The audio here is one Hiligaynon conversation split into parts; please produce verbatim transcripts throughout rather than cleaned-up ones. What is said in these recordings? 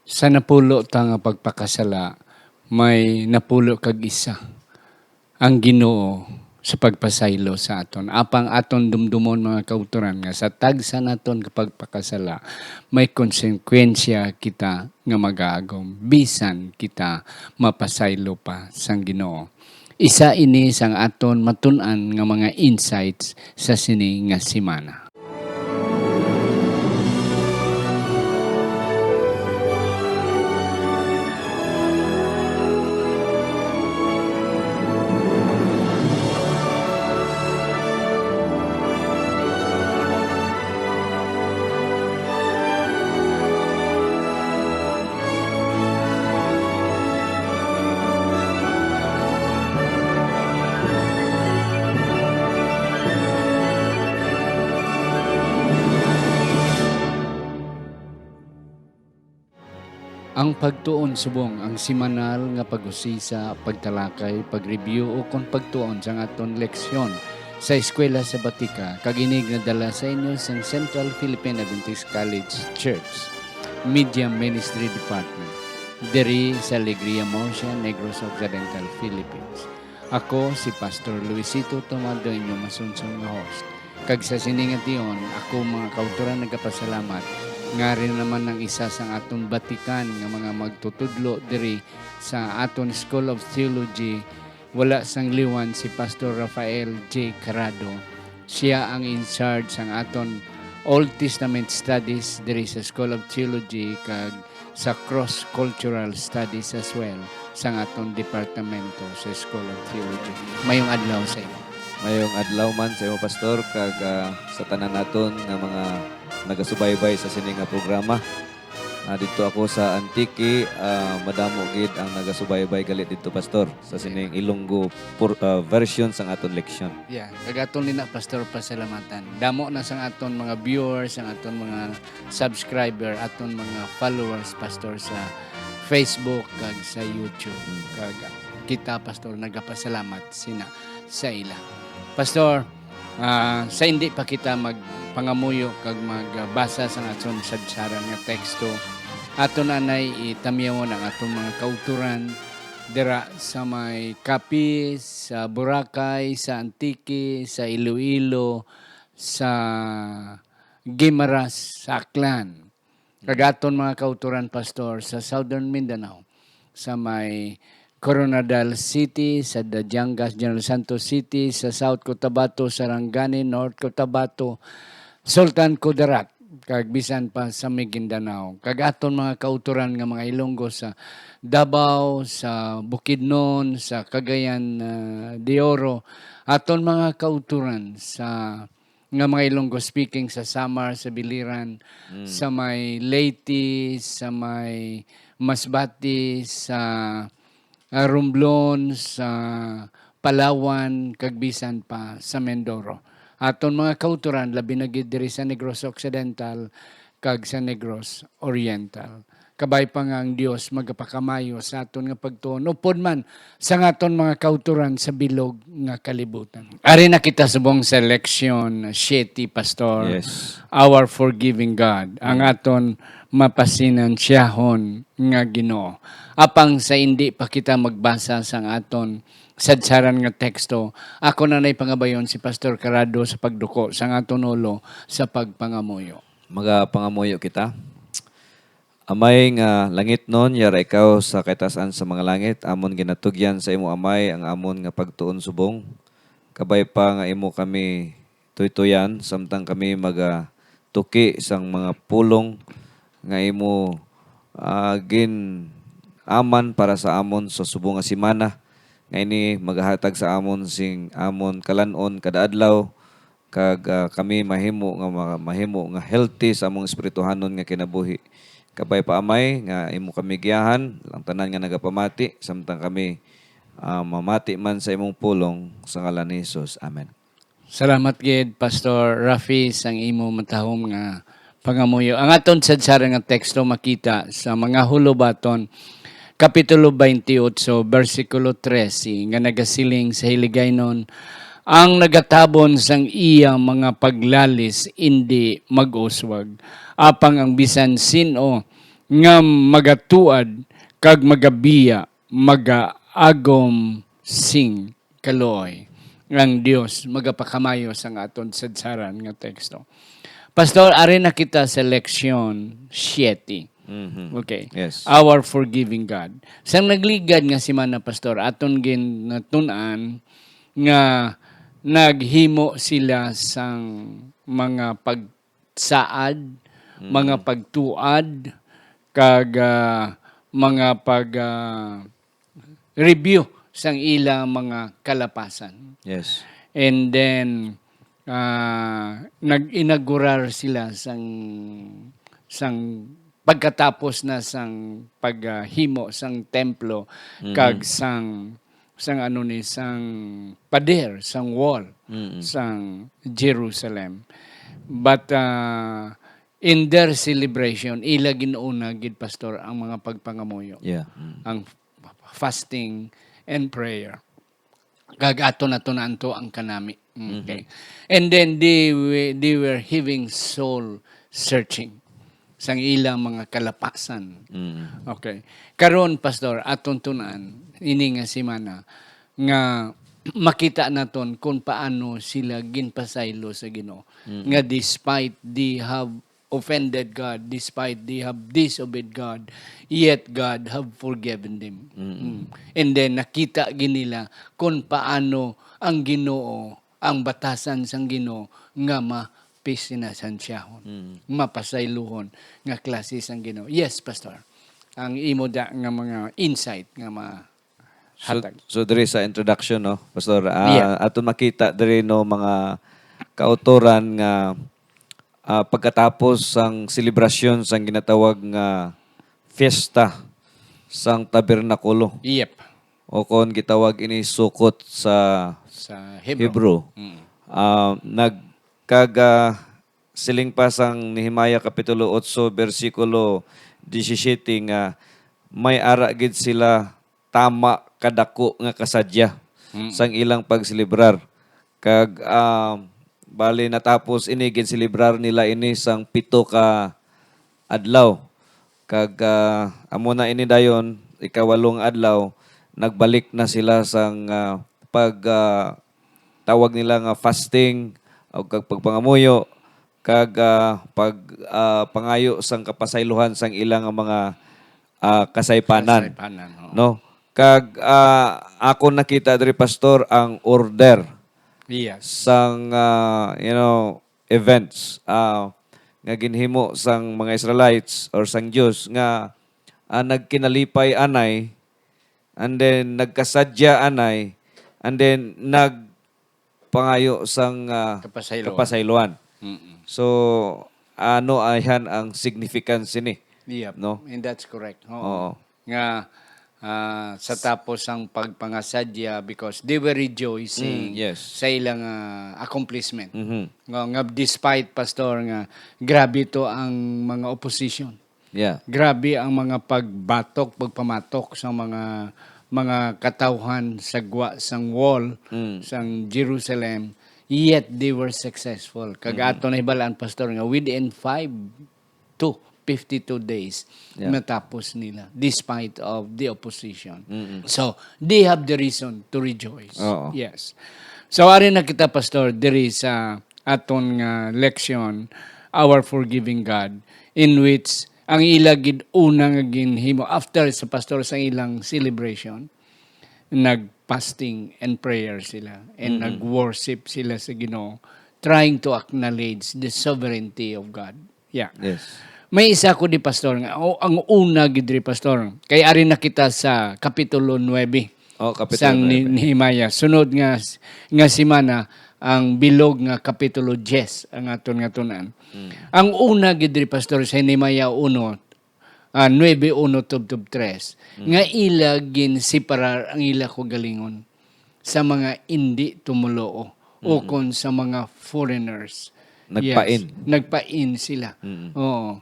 Sa napulo ta nga pagpakasala, may napulo kag isa ang Ginoo sa pagpasaylo sa aton. Apang aton dumdumon, mga kautoran, nga sa tagsa naton ka pagpakasala, may konsekwensya kita nga mag-aagom, bisan kita mapasaylo pa sang Ginoo. Isa ini sang aton matun-an nga mga insights sa sini nga semana. Ang pagtuon subong ang semanal nga pag-usisa, pagtalakay, pag-review, o kon pagtuon sang aton leksyon sa Eskwela Sabatika, kag ini nadala sa inyo sang Central Philippine Adventist College Church Media Ministry Department, diri sa Alegria, Murcia, Negros Occidental, Philippines. Ako si Pastor Luisito Tomado, inyo masunson nga host. Kag sa sini nga tion, ako, mga kautoran, nagapasalamat nga ari naman ang isa sang aton batikan nga mga magtutudlo diri sa aton School of Theology, wala sang liwan si Pastor Rafael J Carado. Sia ang in charge sang aton Old Testament Studies diri sa School of Theology kag sa Cross Cultural Studies as well sang aton departamento sa School of Theology. Mayong adlaw sa imo. Mayong adlaw man sa imo, Pastor, kag, ah, sa tanan naton nga mga nagasubaybay sa sini nga programa. Ah, didto ako sa Antique, ah, madamo gid ang nagasubaybay gali didto, Pastor, sa sining Ilonggo por-, ah, version sang aton leksyon. Yeah, kag aton ni na, Pastor, pasalamatan. Damo na sang aton mga viewers, ang aton mga subscriber, aton mga followers, Pastor, sa Facebook kag sa YouTube. Mm. Kag kita, Pastor, nagapasalamat sina sa ila. Pastor, ah, sa hindi pa kita magpangamuyo kag magbasa sang aton sadsaran nga teksto, aton anay itamyawon ang aton mga kautoran dira sa may Capiz, sa Boracay, sa Antique, sa Iloilo, sa Guimaras, sa Aklan. Kag aton mga kautoran, Pastor, sa Southern Mindanao, sa may Koronadal City, sa Dajanggas, General Santos City, sa South Cotabato, Sarangani, North Cotabato, Sultan Kudarat, kag bisan pa sa Maguindanao. Kag aton mga kautoran nga mga Ilonggo sa Davao, sa Bukidnon, sa Cagayan, ah, de Oro, aton mga kautoran sa nga mga Ilonggo speaking sa Samar, sa Biliran, Mm. sa may Leyte, sa may Masbate, sa, ah, Romblon, sa Palawan, kag bisan pa sa Mindoro. Aton mga kautoran, labi na gid diri sa Negros Occidental kag sa Negros Oriental. Kabay pa nga ang Dios magapakamayo sa aton nga pagtuon, upod man sa nga aton mga kautoran sa bilog nga kalibutan. Ari na kita subong sa leksyon siete, Pastor. Yes. Our forgiving God, ang Mm. aton mapasinansyahon nga Ginoo. Apang sa indi pa kita magbasa sang aton sadsaran nga teksto, ako na nay pangabayon si Pastor Carado sa pagduko sang aton ulo sa pagpangamuyo. Magapangamuyo kita. Amay nga langitnon, yara ikaw sa kaitas-an sa mga langit. Amon ginatugyan sa imo, Amay, ang amon nga pagtuon subong. Kabay pa nga imo kami tuytoyan, samtang kami magatuki sang mga pulong nga imo, ah, gin-aman para sa amon sa subong nga semana, nga ini magahatag sa amon sing amon kalan-on kada adlaw, kag, ah, kami mahimo nga ma-, mahimo nga healthy sa among espirituhanon nga kinabuhi. Kabay pa, Amay, nga imo kami giyahan, ang tanan nga nagapamati, samtang kami, ah, mamati man sa imong pulong, sa ngalan ni Jesus. Amen. Salamat gid, Pastor Rafi, sang imo matahom nga pangamuyo. Ang aton sadsaran nga teksto makita sa Mga Hulubaton, Kapitulo twenty-eight, bersikulo trese, nga nagasiling sa Hiligaynon, "Ang nagatabon sang iya mga paglalis indi mag-uswag, apang ang bisan sin-o nga magatuad kag magabiya, magaagom sing kaluoy. Ang Dios magapakamayo sang aton sadsaran nga teksto. Pastor, ari na kita sa leksyon siete. Mhm. Okay. Yes. Our forgiving God. Sang nagligad nga semana, Pastor, aton ginatun-an nga naghimo sila sang mga pagsaad, Mm. mga pagtuad, kag, ah, mga pag, ah, review sang ila mga kalapasan. Yes. And then, ah, nag-inaugurar sila sang, sang pagkatapos na sang paghimo sang templo Mm. kag sang, sang ano ni, sang pader, sang wall, Mm. sang Jerusalem. But, ah, in their celebration, ila gin-una gid, Pastor, ang mga pagpangamuyo. Yeah. Mm. Ang fasting and prayer. Kag ato na to na anto ang kanami. Okay. Mhm. And then they wi-, they were having soul searching sang ilang mga kalapasan. Mm. Okay. Karon, Pastor, aton tun-an ini nga semana nga makita naton kung paano sila ginpasaylo sa Ginoo, Mm. nga despite they have offended God, despite they have disobeyed God, yet God have forgiven them. Mm. Mm. And then nakita gid nila kung paano ang Ginoo, ang batasan sang Ginoo nga mapisinasansyahon, Mm. mapasayluhon nga klase sang Ginoo. Yes, Pastor. Ang imo da nga mga insight nga ma-, So, hatag. So diri sa introduction, no, Pastor, ah, Yeah. aton makita diri, no, mga kautoran nga, ah, pagkatapos sang selebrasyon sang ginatawag nga fiesta sang tabernakulo, Yep. o kon gitawag ini Sukkot sa Sa Hebrew. Hebrew, Mm. ah, nag-, kag, ah, siling pa sang Nehemiah Kapitulo otso, bersikulo disisyete nga may ara gid sila tama kadako nga kasadya Mm. sang ilang pagselebrar. Kag, ah, bali natapos ini, ginselebrar nila ini sang pito ka adlaw. Kag, ah, amo na ini dayon, ikawalong adlaw, nagbalik na sila sang, ah, pag, ah, tawag nila nga fasting, o kag pagpangamuyo, kag, ah, pag, ah, pangayo sang kapasaylohan sang ila nga mga, ah, kasaypanan. Kasaypanan, oo. No? Kag, ah, akon nakita diri, Pastor, ang order Yes. sang, ah, you know, events, ah, nga ginhimo sang mga Israelites or sang Dios nga, ah, nagkinalipay anay, and then nagkasadya anay, and then nagpangayo sang, ah, Kapasayloan. kapasayloan. Mm-mm. So, ano ayhan ang significance sini? Yep. No? And that's correct. Oo. Oo. Nga, ah, sa tapos sang pagpangasadya, because they were rejoicing Mm, yes. sa ilang, ah, accomplishment. Mhm. Nga, nga despite, Pastor, nga grabe to ang mga opposition. Yeah. Grabe ang mga pagbatok, pagpamatok sa mga, mga katawhan sa gwa sang wall Mm. sang Jerusalem, yet they were successful. Kag Mm. ato na hibalaan, Pastor, nga within five to fifty-two days Yeah. natapos nila despite of the opposition. Mm-mm. So, they have the reason to rejoice. Oo. Yes. So, ari na kita, Pastor, diri sa aton nga leksyon, Our Forgiving God, in which ang ila gid una nga ginhimo after sa, Pastor, sa ilang celebration, nag-fasting and prayer sila and Mm-hmm. nag-worship sila sa Ginoo, trying to acknowledge the sovereignty of God. Yeah. Yes. May isa ko di, Pastor, nga, o, ang una gid diri, Pastor, kay ari na kita sa Kapitulo nuebe Oh, Kapitulo sang ni-, nuebe. Nehemiah. Sunod nga, nga semana, ang bilog nga Kapitulo diyes ang aton nga tun-an. Mm. Ang una gid diri, Pastor, sa Nehemiah uno, ah, nuebe uno tubtob tres, Mm. nga ila ginseparar ang ila kaugalingon sa mga indi tumoluo Mm. ukon sa mga foreigners. Nagpain. Yes, nagpain sila. Mm. Oo.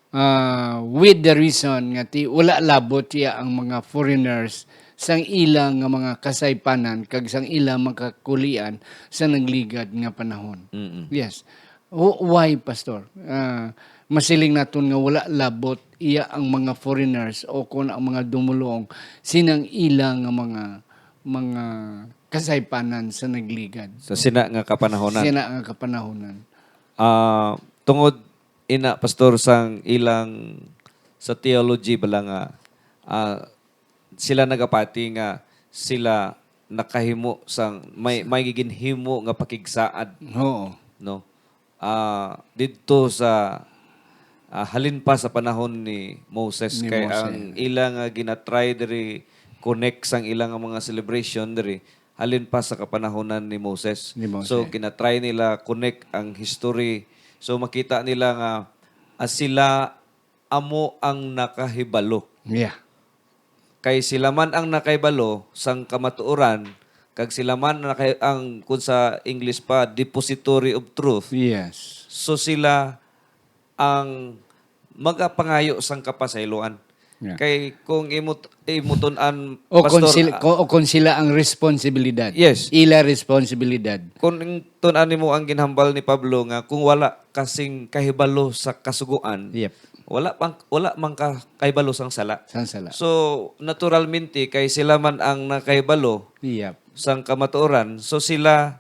Ah, with the reason nga ti-, wala labot iya ang mga foreigners sang ila nga mga kasaypanan kag sang ila mga kakulian sa nagligad nga panahon. Mm. Yes. Wh-, why, Pastor? Ah, masiling naton nga wala labot iya ang mga foreigners o kon ang mga dumulong sinang ila nga mga, mga kasaypanan sa nagligad. Sa sina nga kapanahonan. Sina nga kapanahonan. Ah, tungod ina, Pastor, sang ilang, sa theology bala nga, ah, sila nagapati nga sila nakahimo sang may, may giginhimo nga pakigsaad, Oo. no? Ah, didto sa, ah, halin pa sa panahon ni Moses, Ni kay Moses. Ang ila nga ginatry diri connect sang ila nga mga celebration diri halin pa sa kapanahonan ni Moses. Ni Moses. So, ginatry nila connect ang history. So, makita nila nga, ah, sila amo ang nakahibalo. Yeah. Kay sila man ang nakahibalo sang kamatuoran, kag sila man nakay-, ang, kung sa English pa, depository of truth. Yes. So sila ang magapangayo sang kapasayloan. Yeah. Kay kung imut-, imutun-an, O kung Pastor, sila, ah, ko-, o kung sila ang responsibilidad. Yes. Ila responsibilidad. Kung tun-an nimo ang ginhambal ni Pablo nga kung wala ka sing kahibalo sa kasugoan, Yep. wala pang, wala man ka kahibalo sang sala. Sang sala. So, naturalmente, kay sila man ang nakahibalo Yep. sang kamatuoran, so sila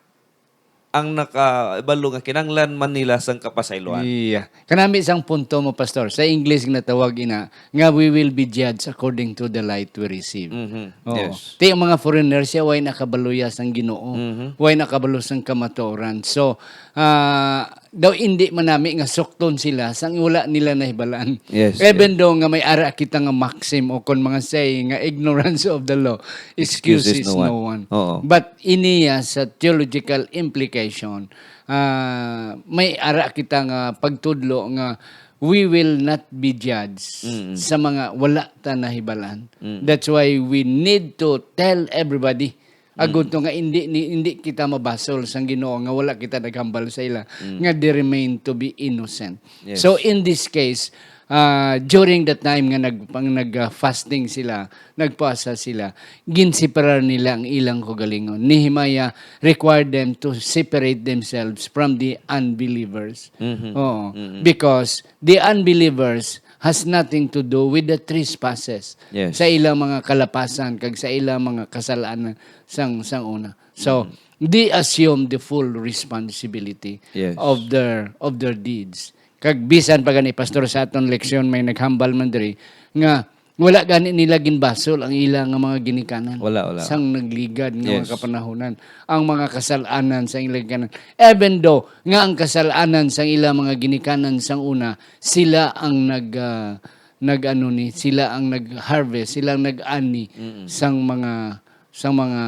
ang nakahibalo nga kinahanglan man nila sang kapasayloan. Iya. Kanami sang punto mo, Pastor. Sa English, ginatawag ina nga we will be judged according to the light we receive. Mhm. Oo. Yes. Ti ang mga foreigners siya, way nakabalo ya sang Ginoo. Mhm. Way nakabalo sang kamatuoran. So, ah, daw indi man nami nga sukton sila sang wala nila nahibalaan. Yes, Even yes. though nga may ara kita nga maxim o kon mga saying nga ignorance of the law Excuses excuses no one. no one. Oo. But iniya sa theological implication, ah, may ara kita nga pagtudlo nga we will not be judged Mm-mm. sa mga wala ta nahibalaan. Mm. That's why we need to tell everybody. Agud Mm. to nga indi ni, indi kita mabasol sang Ginoo nga wala kita naghambal sa ila Mm. nga they remain to be innocent. Yes. So in this case, ah, during the time nga nag-, pang-, nag-, ah, fasting sila, nagpuasa sila, ginseparar nila ang ilang kaugalingon. Nehemiah required them to separate themselves from the unbelievers. Mhm. Oo. Mhm. Because the unbelievers has nothing to do with the trespasses Yes. sa ilang mga kalapasan kag sa ilang mga kasalanan sang, sang una. So, Mhm. they assume the full responsibility Yes. of their, of their deeds. Kag bisan pa gani, Pastor, sa aton leksyon may naghambal man diri nga wala gani nila ginbasol ang ila nga mga ginikanan Wala, wala. sang nagligad nga mga Yes. kapanahunan, ang mga kasal-anan sang ila ginikanan. Even though nga ang kasal-anan sang ila mga ginikanan sang una, sila ang nag, ah, nag-ano ni, sila ang nag-harvest, sila ang nag-ani Mm-mm. sang mga, sang mga,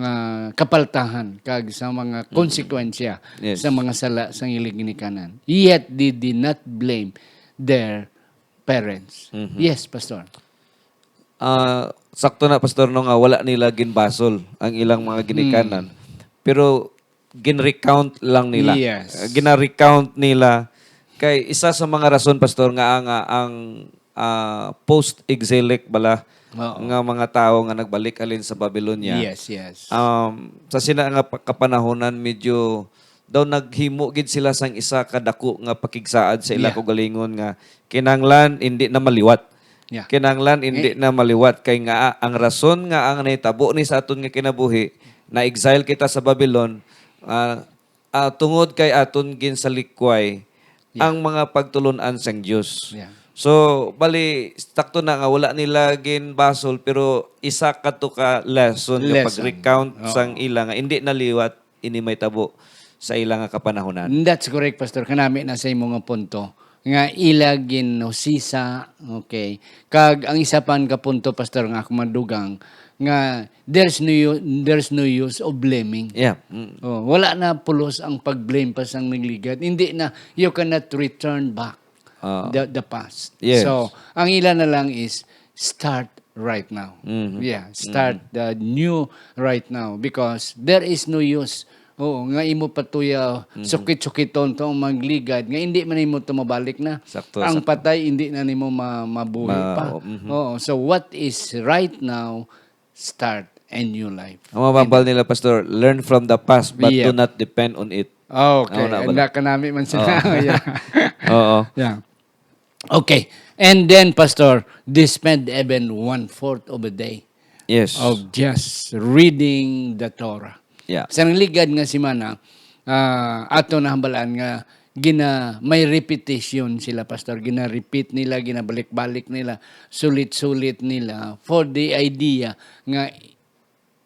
ah, kapaltahan kag sa mga Mm-mm. konsekwensya Yes. sa mga sala sang ila ginikanan. Yet they did not blame their parents. Mhm. Yes, Pastor. Ah, sakto na, Pastor, no, nga wala nila ginbasol ang ilang mga ginikanan. Hmm. Pero gin-recount lang nila. Yes. Ah, gina-recount nila. Kay isa sa mga rason, Pastor, nga ang, ah, ang, ah, post-exilic bala Oo. nga mga tawo nga nagbalik halin sa Babylonia. Yes, yes. Um, sa sina nga pa-, kapanahonan, medyo daw naghimo gid sila sang isa ka dako nga pakigsaad sa ila Yeah. kaugalingon nga kinahanglan hindi na maliwat. Yeah. Kinahanglan hindi Eh. na maliwat kay nga ang rason nga ang nahitabo ni sa aton nga kinabuhi, na-exile kita sa Babylon, ah, ah, tungod kay aton ginsalikway Yeah. ang mga pagtulon-an sang Dios. Yeah. So, bali, sakto na nga wala nila ginbasol, pero isa ka to ka lesson nga Lesson. pag-recount Oo. sang ila nga hindi naliwat ini may tabo sa ila nga kapanahunan. That's correct, Pastor. Kanami na sa imo nga punto nga ila ginusisa, okay. Kag ang isa pa nga punto, Pastor, nga ako madugang nga there's no u-, there's no use of blaming. Yeah. Mm. Oh, wala na pulos ang pag-blame pa sang nagligad. Hindi na, you cannot return back Ah. the, the past. Yes. So, ang ila na lang is start right now. Mhm. Yeah, start Mhm. the new right now because there is no use. Oo, nga imo patuya, Mhm. sukit-sukiton to ang magligad, nga hindi man imo to mabalik na. Sakto, Ang sakto. patay, hindi na nimo ma-, mabuhi Ma-, pa. oh, mhm. Oo, so what is right now, start a new life. Ang mabambal And nila, Pastor, learn from the past but Yeah. do not depend on it. Okay. Ano na ba Handa na? ka nami man sila. Oo. Yeah. Oo. Yeah. Okay. And then, Pastor, they spend even one-fourth of a day Yes. of just reading the Torah. Yeah. Sa nangligad nga semana, ah, ato nahambalan nga gina-, may repetition sila, Pastor. Gina-repeat nila, ginabalik-balik nila, sulit-sulit nila for the idea nga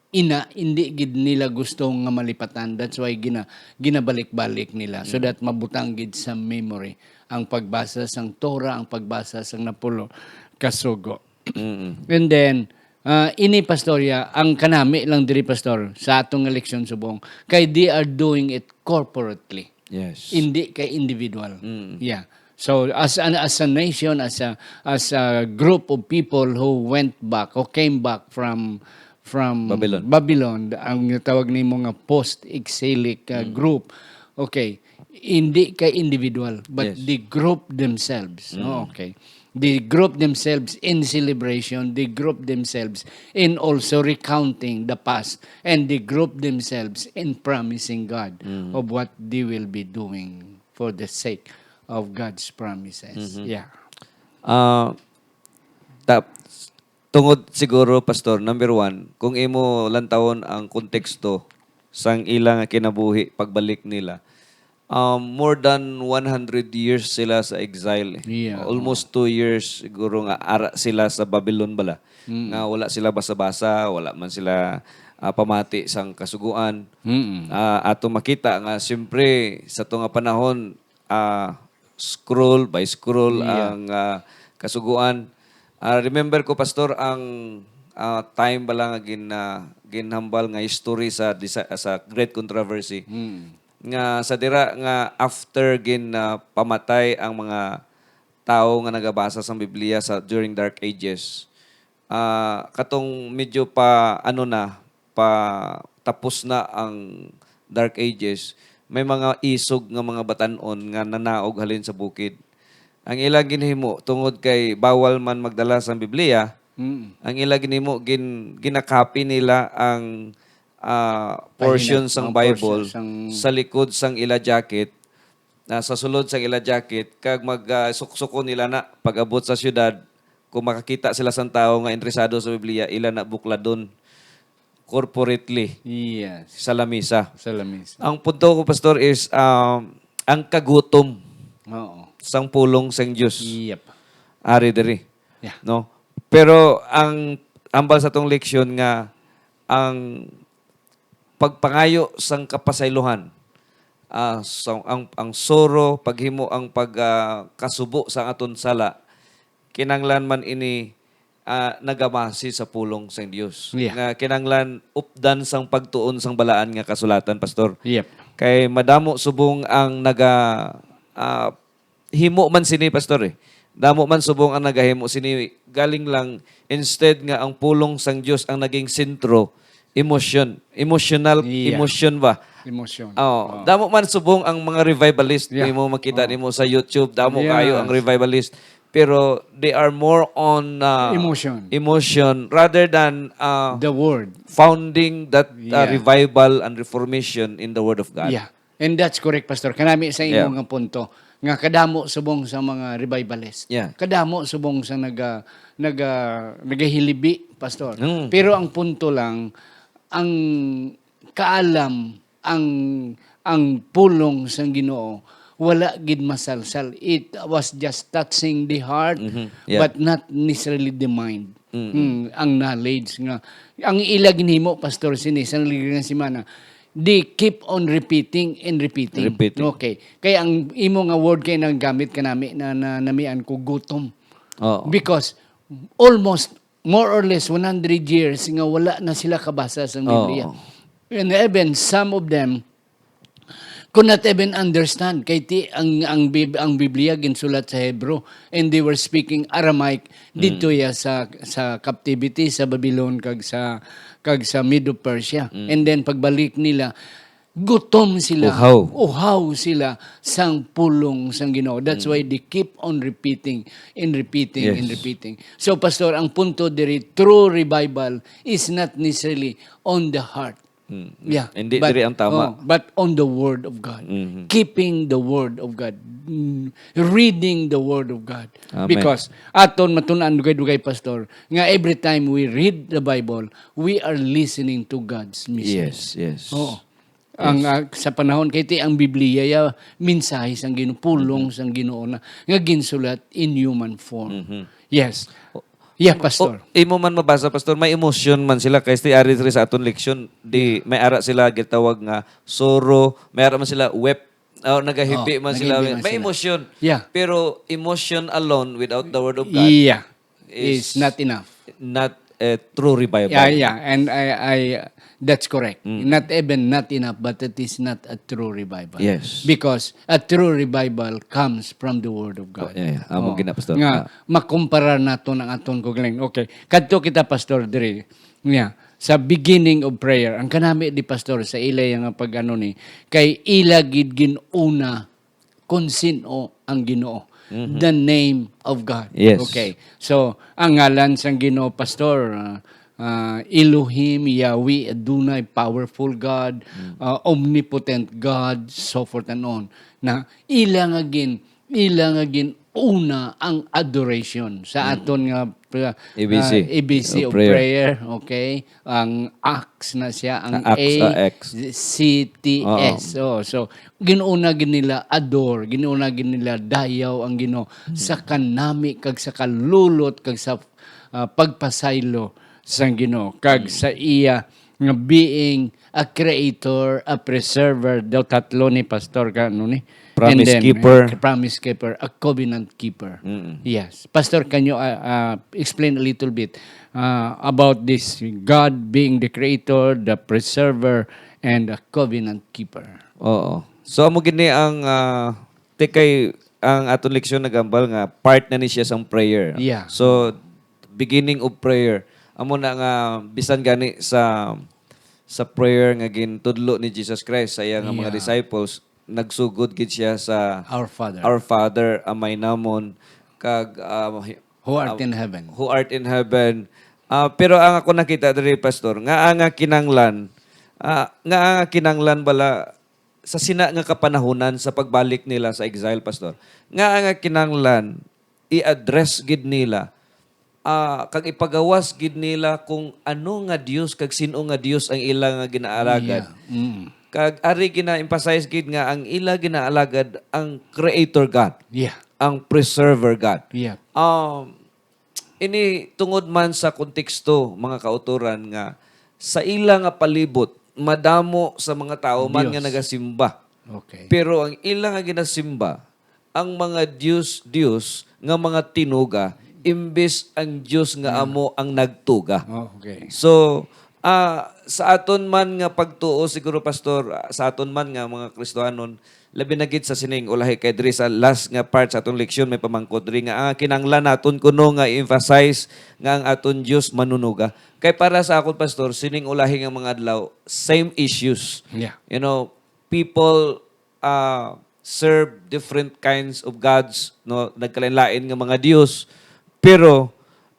ina, hindi gid nila gusto nga malipatan. That's why gina-, ginabalik-balik nila so Mm. that mabutang gid sa memory ang pagbasa sang Torah, ang pagbasa sang napulo ka sugo. Mm-mm. And then, ah, ini, Pastor, ya, ang kanami lang diri, Pastor, sa atong eleksyon subong, kay they are doing it corporately. Yes. Hindi kay individual. Mm. Yeah. So, as an, as a nation, as a, as a group of people who went back, who came back from, from Babylon. Babylon, ang tawag nimo nga post-exilic, uh, Mm. group. Okay. Hindi kay individual, but Yes. they group themselves. Mm. Oh, okay. They group themselves in celebration. They group themselves in also recounting the past. And they group themselves in promising God Mm. of what they will be doing for the sake of God's promises. Mhm. Yeah. Ah, tap-, tungod siguro, Pastor, number one, kung imo lantawon ang konteksto sang ila nga kinabuhi pagbalik nila, um, more than one hundred years sila sa exile, eh. Yeah, Almost oo. two years siguro nga ara sila sa Babylon bala. Mm. Nga wala sila basa-basa, wala man sila, ah, pamati sang Kasugoan. Mm. Ah, ato makita nga, siyempre, sa to nga panahon, ah, scroll by scroll Yeah. ang, ah, Kasugoan. Ah, remember ko, Pastor, ang, ah, time bala nga gin-, ah, ginhambal nga history sa disa-, sa Great Controversy. Mm. Nga sa dira nga after gin, ah, pamatay ang mga tawo nga nagabasa sang Biblia sa during Dark Ages, ah, katong medyo pa, ano na, pa tapos na ang Dark Ages, may mga isog nga mga batan-on nga nanaog halin sa bukid. Ang ila ginhimo, tungod kay bawal man magdala sang Biblia, Mm. ang ila ginhimo, gin-, ginakapi nila ang, ah, portion Pahina-, sang ang Bible portion sang sa likod sang ila jacket, ah, sa sulod sang ila jacket, kag mag, ah, suksukon nila na pag-abot sa syudad, kung makakita sila sang tawo nga interesado sa Biblia, ila na bukladon corporately Yes. sa lamisa. Sa lamisa. Ang punto ko, Pastor, is, um, ang kagutom Oo. sang pulong sang Dios. Yep. Ari diri. Yeah. No? Pero ang ambal sa tong leksyon nga ang pagpangayo sang kapasaylohan, ah, sa, ang, ang suro, paghimo ang pag, ah, kasubo sa aton sala, kinahanglan man ini, ah, nagabase sa pulong sang Dios. Yeah. Nga kinahanglan updan sang pagtuon sang balaan nga kasulatan, Pastor. Yep. Kay madamo subong ang naga, ah, himo man sini, Pastor, eh. Damo man subong ang nagahimo sini, galing lang, instead nga ang pulong sang Dios ang naging sentro, emosyon, emotional, Yeah. emosyon ba? Emosyon. Oh, Oo. damo man subong ang mga revivalist, Yeah. imo makita Oo. nimo sa YouTube, damo Yes. kayo ang revivalist. Pero they are more on, uh, Emotion. emotion rather than, uh, The word. founding that, uh, Yeah. revival and reformation in the Word of God. Yeah. And that's correct, Pastor. Kanami sa imo Yeah. nga punto, nga kadamo subong sa mga revivalist. Yeah. Kadamo subong sa naga-, naga-, nagahilibi, Pastor. Mm. Pero ang punto lang, ang kaalam, ang, ang pulong sang Ginoo, wala gid masalsal. It was just touching the heart, Mhm. Yeah. but not necessarily the mind. Mm-mm. Hmm, ang knowledge nga, ang ila ginhimo, Pastor, sini sa nagligad nga semana, they keep on repeating and repeating. Repeating. Okay. Kaya ang imo nga word kay nang gamit ka nami na, na namian ko, gutom. Oo. Because almost more or less one hundred years nga wala na sila kabasa sa Oo. Biblia. And even some of them could not even understand kay ti ang, ang Bib-, ang Biblia ginsulat sa Hebrew, and they were speaking Aramaic didto Mm. ya sa, sa captivity sa Babylon kag sa, kag sa Medo-Persia. Mm. And then pagbalik nila, gutom sila, Uhaw. uhaw sila sang pulong sang Ginoo. That's Mm. why they keep on repeating and repeating and Yes. repeating. So, Pastor, ang punto diri, true revival is not necessarily on the heart. Mm. Yeah, Hindi but, diri ang tama. Oh, but on the Word of God. Mhm. Keeping the Word of God. Mm, reading the Word of God. Amen. Because aton matun-an dugay-dugay, Pastor, nga every time we read the Bible, we are listening to God's message. Yes, yes. Oo. Ang ah, sa panahon kay ti ang Biblia ya mensahe sang Ginoo, pulong sang Ginoo na nga ginsulat in human form. Yes. Yeah, Pastor. O, imo man mabasa, Pastor, may emosyon man sila kay ti ari diri sa aton leksyon, di may ara sila gitawag nga sorrow, may ara man sila wept, oh, nagahipi Oh, man sila, nagahipi man may sila. Emosyon. Yeah. Pero emotion alone without the word of God Yeah. Is not enough. not a true revival. Yeah, yeah, and I, I, that's correct. Not even not enough, but it is not a true revival. Yes. Because a true revival comes from the Word of God. Oh, yeah, yeah. Amo Oh, gina, Pastor. Nga, Ah. makumparar nato ang aton kaugalingon. Okay, kadto kita, Pastor, diri. Yeah, sa beginning of prayer, ang kanami di, Pastor, sa ila nga pag-ano ni, kay ila gid ginuna kung sin-o ang Ginoo. The name of God. Yes. Okay. So, ang ngalan sang Ginoo, Pastor, ah, ah, Elohim, Yahweh, Adonai, powerful God, ah, omnipotent God, so forth and on. Na ila nga gin ila nga gin-una ang adoration sa aton nga pra- A B C. ah, A B C O of prayer. prayer, okay? Ang Acts na siya, ang Ah, Acts, A, ah, X. C T S. Oh, so, ginuna gid nila adore, ginuna gid nila dayaw ang Ginoo sa kanami kag sa kalulot kag sa ah, pagpasaylo sang Ginoo kag sa iya nga being a creator, a preserver, daw tatlo ni, Pastor, ka ano ni? Promise And then, keeper. uh, promise keeper, a covenant keeper. Mm. Yes. Pastor, can you uh, uh, explain a little bit uh, about this God being the creator, the preserver, and a covenant keeper? Oo. So amo gid ni ang ah, ti kay ang aton leksyon nagambal nga part na ni siya sang prayer. Yeah. So beginning of prayer, amo na nga bisan gani sa sa prayer nga gintudlo ni Jesus Christ sa iya nga mga Yeah. disciples, nagsugod gid siya sa Our Father. Our Father, Amay namon, kag ah, hi- Who art ah, in heaven. Who art in heaven. Ah, pero ang ako nakita diri, Pastor, nga ang kinanglan, ah, nga ang kinanglan bala sa sina nga kapanahunan sa pagbalik nila sa exile, Pastor, nga ang kinanglan i-address gid nila ah, kag ipagawas gid nila kung ano nga Dios kag sin-o nga Dios ang ila nga ginaalagad. Yeah. Mm. Kag ari gina-emphasize gid nga ang ila ginaalagad ang Creator God, Yeah. Ang Preserver God. Yeah. Um, ini tungod man sa konteksto, mga kautoran, nga sa ila nga palibot madamo sa mga tawo man nga Dios. Nagasimba. Okay. Pero ang ila nga ginasimba ang mga dios-dios nga mga tinuga, imbes ang Dios nga amo ang nagtuga. Oh, okay. So, ah, sa aton man nga pagtuo, siguro, Pastor, ah, sa aton man nga mga Kristohanon, labi na gid sa sining ulahi, kay diri sa last nga part sa aton leksyon may pamangkot diri nga, ah, kinahanglan naton kuno nga i-emphasize nga ang aton Dios manunuga. Kay para sa akon, Pastor, sining ulahi nga mga adlaw, same issues. Yeah. You know, people uh, serve different kinds of gods, no, nagkalain-lain nga mga dios, pero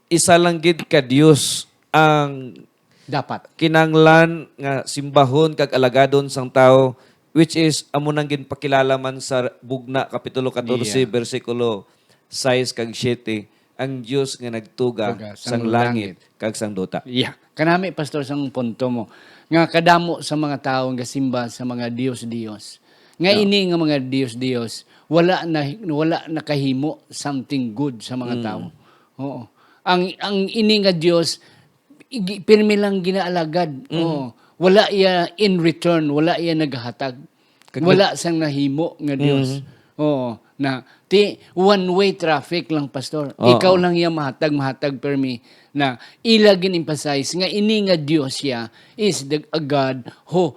isa lang gid ka Dios ang Dapat. Kinanglan nga simbahon kag alagadon sang tawo, which is amo nang ginpakilala man sa Bugna kapitulo catorce, Yeah. bersikulo sais kag siete, ang Dios nga nagtuga Tuga sang sang langit langit. Kag sang duta. Yeah. Kanami, Pastor, sang punto mo. Nga kadamo sa mga tawo nga simba sa mga dios-dios. Nga Yeah. ini nga mga dios-dios, wala na, wala nakahimo something good sa mga tawo. Oo. Ang, ang ini nga Dios, igi-, pirmi lang ginaalagad. Oo. Wala iya in return, wala iya naghatag. Kag wala sang nahimo nga Dios. Oo. Na, ti, one-way traffic lang, Pastor. Oo. Ikaw lang iya mahatag, mahatag permi. Na, ila gin-emphasize nga ini nga Dios siya is the, a God who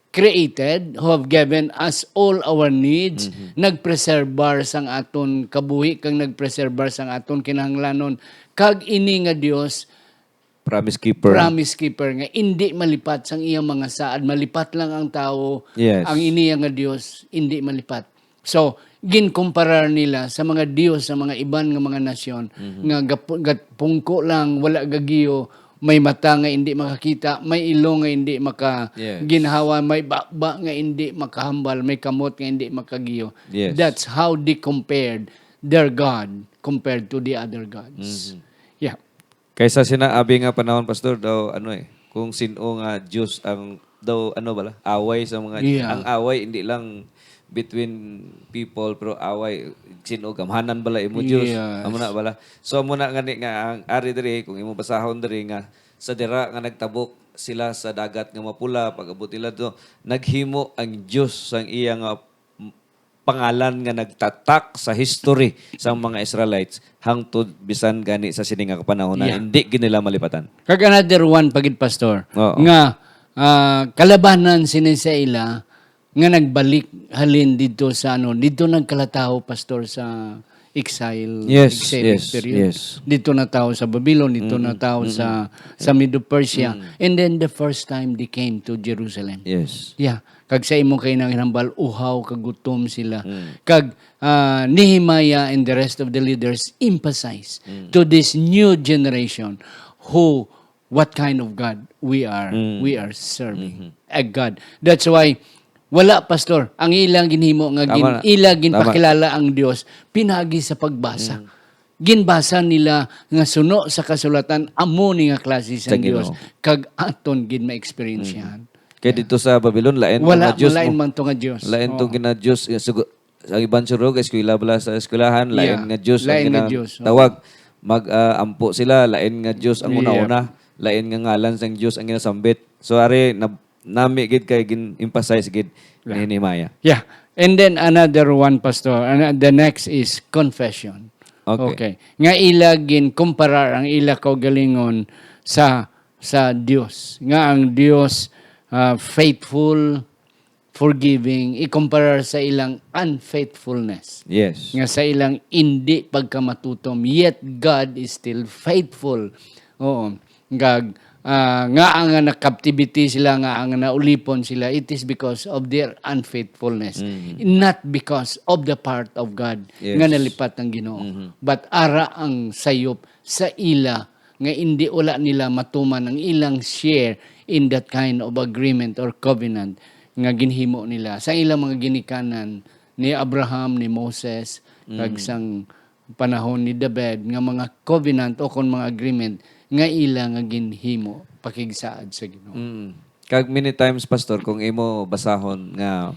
created, who have given us all our needs, nagpreserbar sang aton kabuhi, kag nagpreserbar sang aton kinahanglanon. Kag ini nga Dios, Promise keeper. Promise keeper nga indi malipat sang iyang mga saad. Malipat lang ang tawo. Yes. Ang iniya nga Dios indi malipat. So, ginkomparar nila sa mga dios sa mga iban nga mga nasyon nga gap- gatpungko lang, wala gagiyo, may mata nga hindi makakita, may ilong nga hindi maka Yes. ginhawa, may baba nga hindi makahambal, may kamot nga hindi makagiyo. Yes. That's how they compared their God compared to the other gods. Mhm. Yeah. Kaysa sina abi nga panahon, Pastor, daw ano eh, kung sino nga Diyos ang, daw ano bala, away sa mga, Yeah. ang away hindi lang between people, pero away, sino gamhanan bala imo Diyos. Yes. Amo na bala. So, amo na nga ni, nga ang ari diri, kung imo basahon diri nga sa dira nga nagtabok sila sa dagat nga mapula, pag-abot nila to, naghimo ang Diyos sang iya nga pangalan nga nagtatak sa history sang mga Israelites hangtod bisan gani sa sini nga kapanahon na Yeah. hindi gid nila malipatan. Kag another one pa gid, Pastor, Oo. nga, ah, kalabanan sini sa ila nga nagbalik halin didto sa, ano, didto nagkalataw, Pastor, sa exile, Yes, exile yes, period. yes. Didto na tawo sa Babylon, dito na Mm-mm, tawo mm-mm. sa, sa Medo-Persia. Mm. And then the first time they came to Jerusalem. Yes. Yeah. Kag sa imong kainang hinambal, uhaw kag gutom sila. Mm. Kag, ah, Nehemiah and the rest of the leaders emphasize Mm. to this new generation who, what kind of God we are, Mm. we are serving. Mm-hmm. A God. That's why, wala, Pastor, ang ilang ginhimo nga Tama gin-, na. ila Tama. ginpakilala ang Dios, pinagi sa pagbasa. Mm. Ginbasa nila nga suno sa kasulatan, amo ni nga klase Sa sang Dios, Ginoo. kag aton gid ma-experience Mm. yan. Kay Yeah. dito sa Babylon, lain to Wala, nga Diyos malain mo. man to nga Diyos. Lain to Oo. gina-Diyos, eh, sugo-, ang iban siguro, eskwela bala sa eskwelahan, lain Yeah. nga Diyos ang Lain nga gina-, Diyos, oo. tawag. Mag, ah, ampo sila, lain nga Diyos ang Yeah. una-una, lain nga ngalan sang Diyos ang ginasambit. So, ari, na-, nami gid kay gin-emphasize gid Yeah. ni Nehemiah. Yeah. And then another one, Pastor, and, uh, the next is confession. Okay. Okay. Nga ila ginkumparar ang ila kaugalingon sa, sa Dios. Nga ang Dios, ah, faithful, forgiving, ikumparar sa ilang unfaithfulness. Yes. Nga sa ilang indi pagkamatutom, yet God is still faithful. Oo. Gag, ah, nga ang na-captivity sila, nga ang naulipon sila, it is because of their unfaithfulness, Mhm. not because of the part of God Yes. nga nalipat ang Ginoo. Mhm. But ara ang sayop sa ila nga indi, wala nila matuman ang ilang share in that kind of agreement or covenant nga ginhimo nila sa ilang mga ginikanan ni Abraham, ni Moses, kag Mhm. sang panahon ni David, nga mga covenant o kon mga agreement nga ila nga ginhimo pakigsaad sa Ginoo. Mm. Kag many times, Pastor, kung imo basahon nga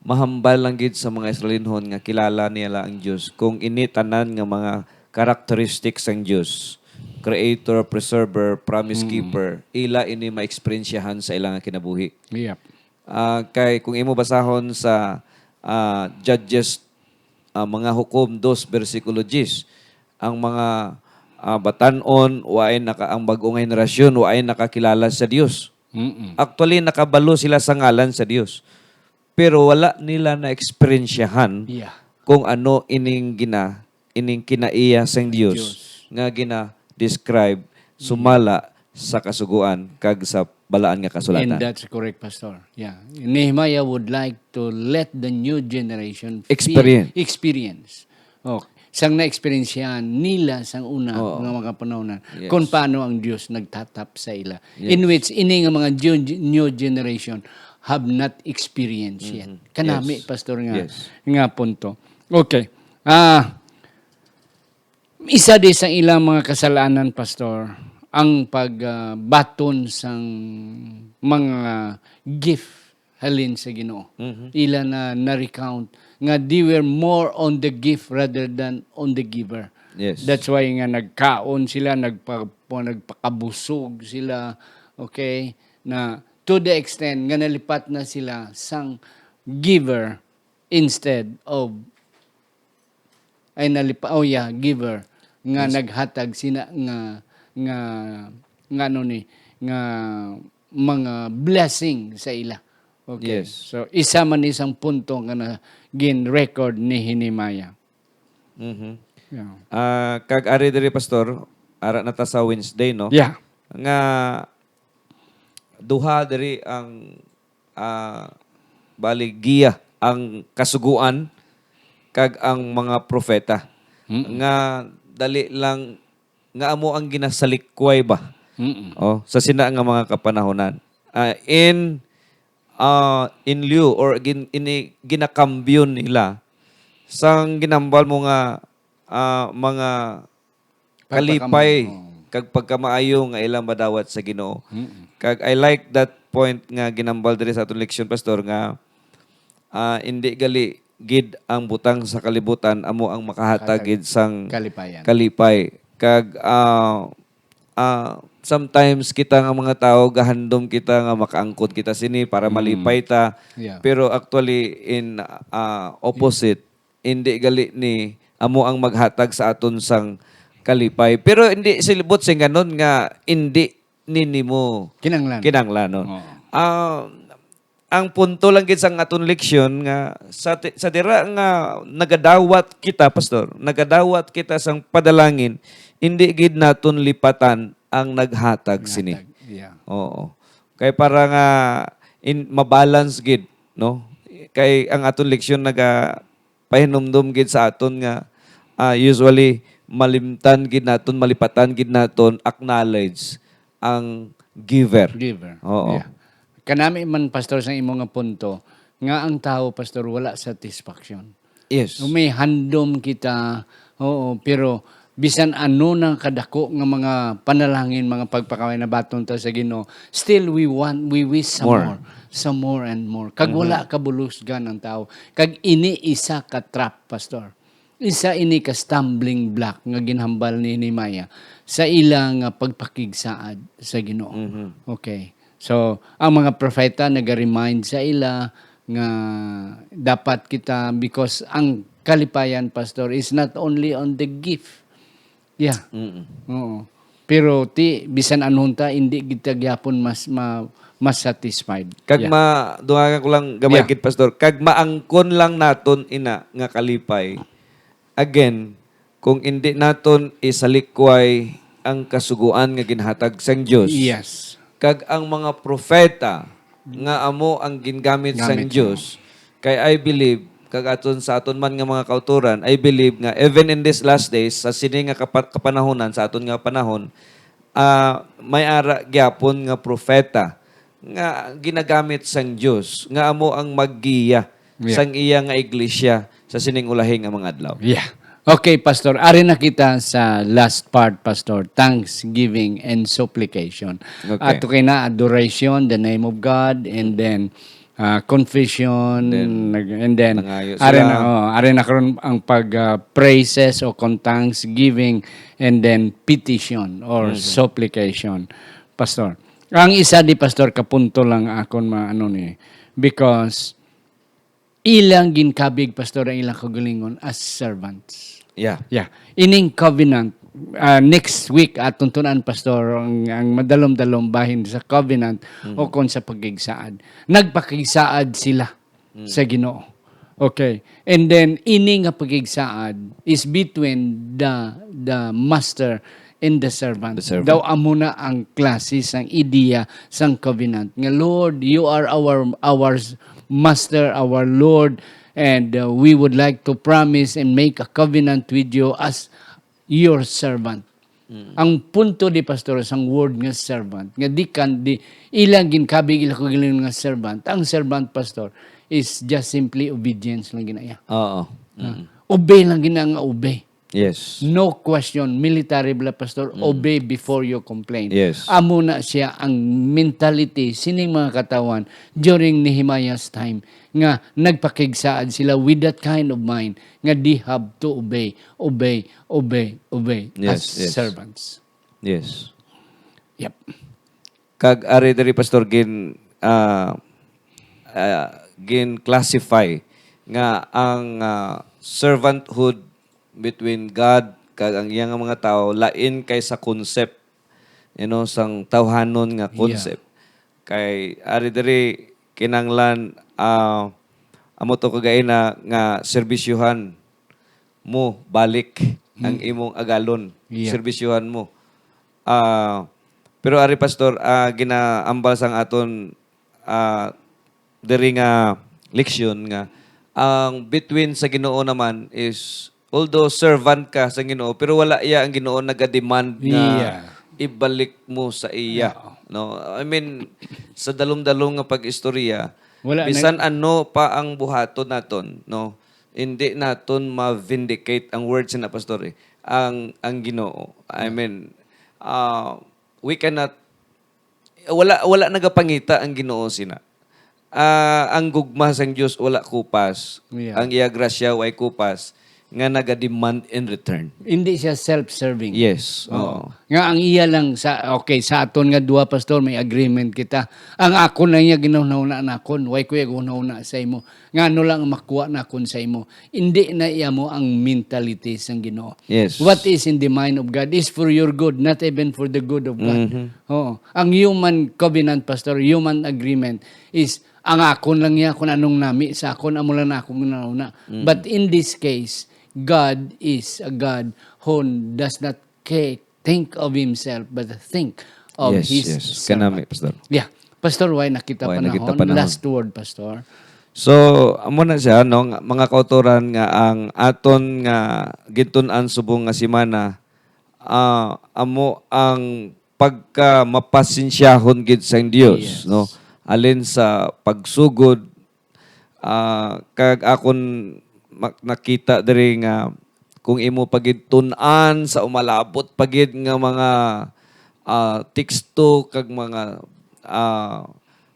mahambal lang gid sa mga Israelinhon nga kilala nila ang Dios, kung ini tanan nga mga characteristics sang Dios, Creator, Preserver, Promise Mm. Keeper, ila ini maeksperiensyahan sa ila nga kinabuhi. Yep. Ah, kay kung imo basahon sa, ah, Judges, ah, mga Hukom dos, bersikulo diyes, ang mga, ah, batan-on, waay naka-, ang bag-o nga henerasyon, waay nakakilala sa Dios. Mm-mm. Actually, nakabalo sila sa ngalan sa Dios. Pero wala nila na-eksperyensyahan Yeah. kung ano ining gina-, ining kinaiya sang Dios Dios. nga gina-describe Mm. sumala sa Kasugoan kag sa Balaan nga Kasulatan. And that's correct, Pastor. Yeah. Nehemiah would like to let the new generation feel, Experience. experience. Oh, sang na-eksperyensyahan nila sang una Oo. nga mga panahon, Yes. kung paano ang Dios nagtatap sa ila. Yes. In which, ini nga mga ju-, new generation have not experienced yet. Mhm. Kanami, Yes. Pastor, nga, Yes. nga punto. Okay. Ah, isa di sa ilang mga kasalanan, Pastor, ang pag, ah, baton sang mga gift halin sa Ginoo. Mhm. Ila na na-recount nga they were more on the gift rather than on the giver. Yes. That's why nga nagkaon sila, nagpa-, nagpakabusog sila, okay, na to the extent nga nalipat na sila sang giver instead of, ay, nalipa-, oh yeah, giver, nga Yes. naghatag sina nga, nga, nga ano ni, nga mga blessing sa ila. Okay. Yes. So, isa man isang punto nga na gin-record ni Nehemiah. Mhm. Yeah. Ah, kag ari diri, Pastor, ara na ta sa Wednesday, no? Yeah. Nga duha diri ang, ah, bali, giya, ang Kasugoan kag ang mga propeta. Mm-mm. Nga dali lang, nga amo ang ginasalikway ba Mm-mm. Oh, sa sina nga mga kapanahunan. Ah, in, ah, in lieu or gin-, ini, ginakambyo nila sang ginambal mo nga, ah, mga Pagpakam-, kalipay oh. kag pagkamaayo nga ilang madawat sa Ginoo. Mm-mm. Kag I like that point nga ginambal diri sa aton leksyon, Pastor, nga, ah, indi gali gid ang butang sa kalibutan amo ang makahatag Hatag gid sang kalipayan. kalipay. Kag, ah, ah, sometimes kita nga mga tawo gahandom kita nga makaangkon kita sini para Mm. malipay ta. Yeah. Pero actually in, ah, opposite, indi gali ni amo ang maghatag sa aton sang kalipay. Pero hindi silibot sing ganon nga indi ni nimo Kinanglan. kinanglanon. Oo. Ah, ang punto lang gid sang aton leksyon nga sa ti-, sa dira nga nagadawat kita, Pastor, nagadawat kita sang padalangin, hindi gid naton lipatan ang naghatag sini. Naghatag, yeah. Oo. Kay para nga in, mabalance gid, no? Kay ang aton leksyon naga pahinumdom gid sa aton nga, ah, usually malimtan gid naton, malipatan gid naton, acknowledge ang giver. Giver. Oo. Yeah. Kanami man, Pastor, sa imo nga punto, nga ang tawo, Pastor, wala satisfaction. Yes. So, may handom kita, oo, pero bisan ano na kadako nga mga panalangin, mga pagpakaway na baton ta sa Ginoo, still we want, we wish some More. more, some more and more. Kag Mhm. wala kabulusgan ang tawo. Kag ini isa ka trap, Pastor. Isa ini ka stumbling block nga ginhambal ni Nehemiah sa ila nga pagpakigsaad sa Ginoo. Mhm. Okay. So, ang mga propeta naga-remind sa ila nga dapat kita, because ang kalipayan, Pastor, is not only on the gift. Yeah. Mm-mm. Oo. Pero ti, bisan anhon ta, hindi gid ta gyapon mas ma-, mas satisfied. Kag Yeah. ma-, dungagan ko lang gamay Yeah. gid, Pastor. Kag maangkon lang naton ina nga kalipay. Again, kung indi naton isalikway ang kasugoan nga ginhatag sang Dios, Yes. kag ang mga propeta nga amo ang gingamit sang Gamit Dios, kay I believe, kag aton, sa aton man nga mga kautoran, I believe nga even in these last days, sa sini nga kapa-, kapanahonan, sa aton nga panahon, ah, may ara gyapon nga propeta nga ginagamit sang Dios, nga amo ang maggiya Yeah. sang iya nga iglesia sa sining ulahi nga mga adlaw. Yeah. Okay, Pastor. Ari na kita sa last part, Pastor. Thanksgiving and supplication. Okay. Ato kay na adoration, the name of God, and then, ah, confession, Then, nag-, and then, nangayo ari sila. na, oh, ari na karon ang pag, ah, praises o kung thanksgiving, and then petition or Mhm. supplication, Pastor. Ang isa di, Pastor, kapunto lang akon ma-, ano ni, because ilang ginkabig, Pastor, ang ilang kaugalingon as servants. Yeah. Yeah. Ining covenant, ah, next week, aton tun-an, Pastor, ang, ang madalom-dalom bahin sa covenant Mhm. o kon sa pagkigsaad. Nagpakigsaad sila Mm. sa Ginoo. Okay. And then, ini nga pagkigsaad is between the, the master and the servant. The servant. Daw amo na ang klase sang ideya sang covenant. Nga, "Lord, you are our, our master, our Lord, and, uh, we would like to promise and make a covenant with you as your servant." Mm. Ang punto di, Pastor, sang word nga servant, nga di kan, di, ilang ginkabig, ila ko gilingon nga servant. Ang servant, Pastor, is just simply obedience lang ginaya. Oo. Ah, Mm. obey lang gina nga obey. Yes. No question. Military bala, Pastor, Mm. obey before you complain. Yes. Amo na siya ang mentality sining mga katawan during Nehemiah's time, nga nagpakigsaad sila with that kind of mind, nga they have to obey, obey, obey, obey Yes, as yes. servants. Yes. Yep. Kag ari diri, Pastor, gin, ah, ah, gin-classify nga ang, ah, servanthood between God kag ang iya nga mga tawo lain kay sa concept, you know, sang tawhanon nga Yeah. concept. Kay ari diri kinanglan, ah, amo to kagaina nga serbisyuhan mo balik ang Mm. imong agalon, Yeah. serbisyuhan mo. Ah, pero ari, Pastor, ah, ginaambal sang aton, ah, diri nga leksyon nga ang between sa Ginoo naman is, although servant ka sa Ginoo, pero wala iya ang Ginoo naga-demand nga Yeah. ibalik mo sa iya, Oo. no? I mean, sa dalom-dalom nga pag-istorya, Wala na- bisan ano pa ang buhaton naton, no? Hindi naton ma-vindicate ang word sina pastor eh. Ang ang Ginoo. I mean, uh, we cannot wala wala nagapangita ang Ginoo sina. Ah, ang gugma sang Dios wala kupas. Yeah. Ang iya grasya way kupas nga naga-demand in return. Hindi siya self-serving. Yes. Oo. Oo. Nga ang iya lang sa, okay, sa aton nga duha, pastor, may agreement kita. Ang akon lang iya ginhunahuna nakon, way ko iya ginhunahuna sa imo. Nga ano lang ang makuha nakon sa imo. Hindi na iya mo ang mentality sang Ginoo. Yes. What is in the mind of God is for your good, not even for the good of God. Mhm. Oo. Ang human covenant, pastor, human agreement is ang akon lang niya kung anong nami sa akon, amo lang na akong nauna. But in this case, God is a God who does not ca- think of himself, but think of Yes, his yes. servant. Kanami, Pastor. Yeah. Pastor, way na kita Way na panahon. kita panahon. Last word, Pastor. So, amo na siya, no? Nga- mga kautoran nga ang aton nga gintun-an subong nga semana, ah, amo ang pagka mapasensyahon gid sang Dios, Yes. no? Alin sa pagsugod, ah, kag akon ma- nakita diri nga kung imo pa gid tun-an sa umalabot pa gid nga mga, ah, teksto kag mga, ah,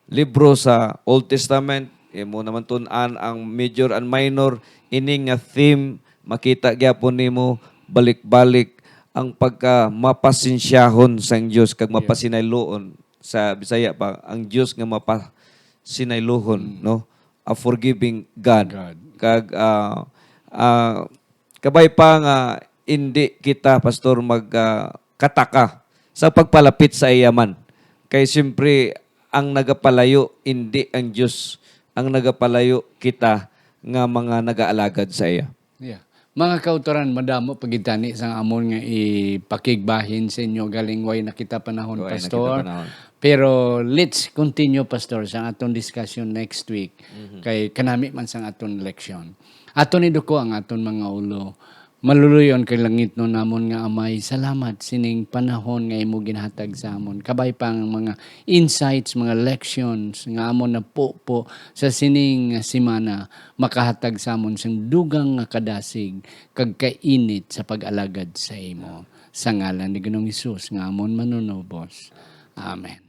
libro sa Old Testament, imo naman tun-an ang major and minor, ini nga theme, makita gyapon nimo balik-balik ang pagka mapasensyahon sang Dios kag mapasinayloon, sa Bisaya pa, ang Dios nga mapasinaylohon, no? A forgiving God. God. Kag, ah, ah, kabay pa nga hindi kita, pastor, mag, ah, kataka sa pagpalapit sa iya man. Kay siyempre, ang nagapalayo, hindi ang Dios. Ang nagapalayo, kita nga mga nagaalagad sa iya. Yeah. Mga kautoran, madamo pa gid tani sang amon nga ipakigbahin sa inyo galing way na kita panahon, Way na Pastor. kita panahon. Pero let's continue, Pastor, sa aton discussion next week. Kay kanami man sang aton leksyon. Aton iduko ang aton mga ulo. Maluluyon kay langitnon namon nga Amay, salamat sining panahon nga imo ginhatag sa amon. Kabay pa ang mga insights, mga lections nga amon napupo sa sining semana makahatag sa amon sing dugang nga kadasig kag kainit sa pag-alagad sa imo. Sa ngalan ni Ginoong Hesus nga amon Manunubos. Amen.